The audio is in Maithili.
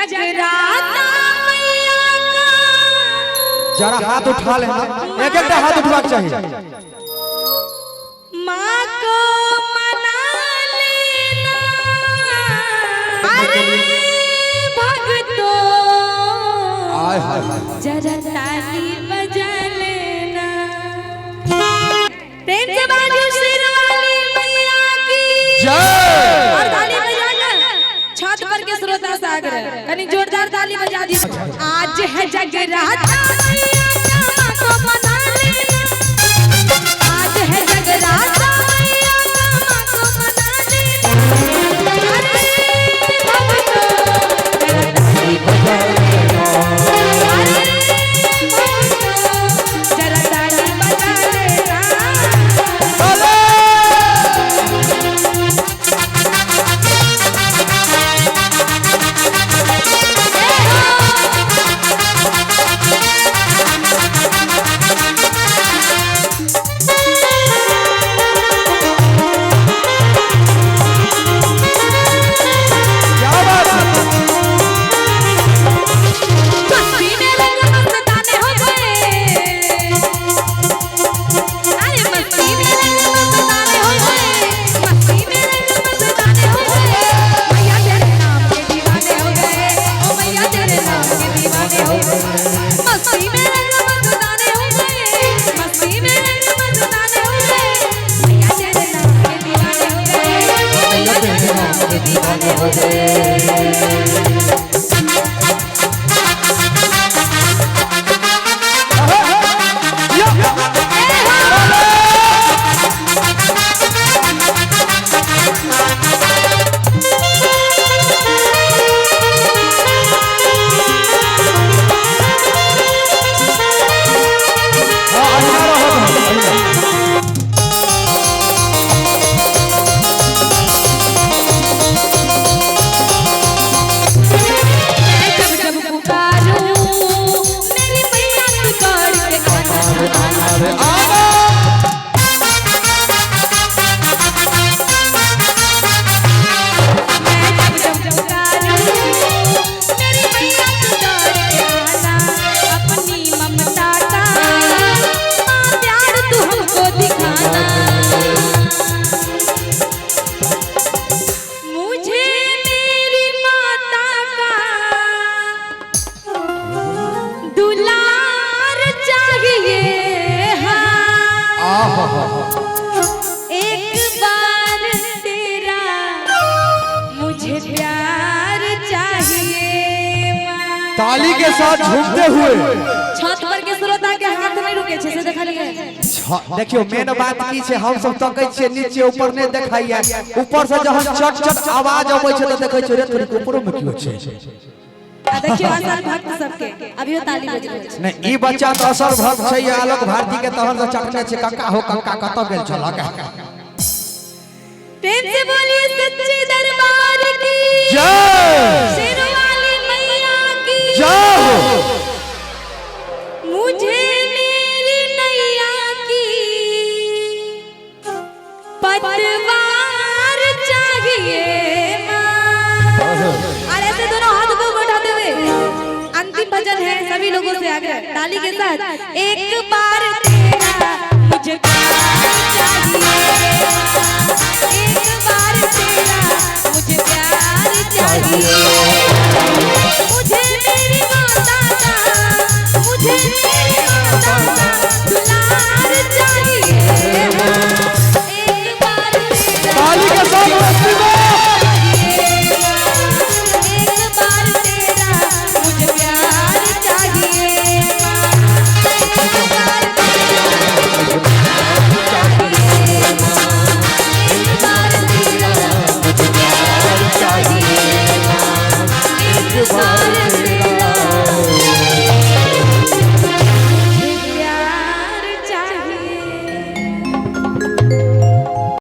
जगराता मैया का। जरा हाथ उठा लेना, एक एक हाथ उठवा के चाहिए। माँ को मना लेना। अरे भक्तों आय हाय हाय, जरा ताली बजा लेना। प्रेम से बाजू शेरवाली मैया की जय। और ताली बजाकर छत पर के श्रोता सागर कनी जोरदार ताली बजा दी। आज है जगराता मैया का, माँ को मना लेना। आज है जगराता मैया का, माँ को मना लेना। अरे भक्तों जरा ताली बजा लेना। अरे भक्तों जरा ताली बजा लेना। क्या बात है। मस्ती में रंग मस्ताने हो गए। अरे मस्ती में रंग मस्ताने हो गए। मस्ती में रंग मस्ताने हो गए। मैया तेरे नाम के दीवाने हो गए। ओ मैया तेरे नाम के दीवाने हो गए। मस्ती में रंग मस्ताने हो गए। मस्ती में रंग मस्ताने हो गए। मैया तेरे नाम के दीवाने हो गए। ओ मैया तेरे नाम के दीवाने हो गए। हाँ, अहिना रहो तुम, अहिना। मैं जब जब पुकारूं मेरी मैया पुकार के आना। अरे आना। मैं जब जब पुकारूं मेरी मैया पुकार के आना। अपनी ममता का माँ प्यार तू हमको दिखाना। मुझे मेरी माता का दुलार चाहिए। हाँ आहा हा हा। एक बार तेरा मुझे प्यार चाहिए माँ। ताली के साथ झूमते हुए छत पर के श्रोता के हाथ नहीं रुके छे से देखलिए। देखियो मेन बात की छै, हम सब तकै छियै नीचे ऊपर नहीं देखाइए। ऊपर से जहन चट चट आवाज अबै छै त देखै छियै रे थोड़ी ऊपरो में कियो छै। आ देखियो असल भक्त सबके अभियो ताली बज रहल छै। नहीं ई बच्चा त असल भक्त छै, आलोक भारती के तहन से चटने छै। कक्का हो कक्का कतऽ गेल छल? प्रेम से बोलिए सच्चे दरबार की जय, शेरवाली मैया की जय हो। मुझे मेरी नैया की पतवार चाहिए माँ। और ऐसे दोनों हाथ को उठाते हुए अंतिम भजन है, सभी लोगों से आग्रह ताली के साथ। एक बार तेरा मुझे प्यार चाहिए। एक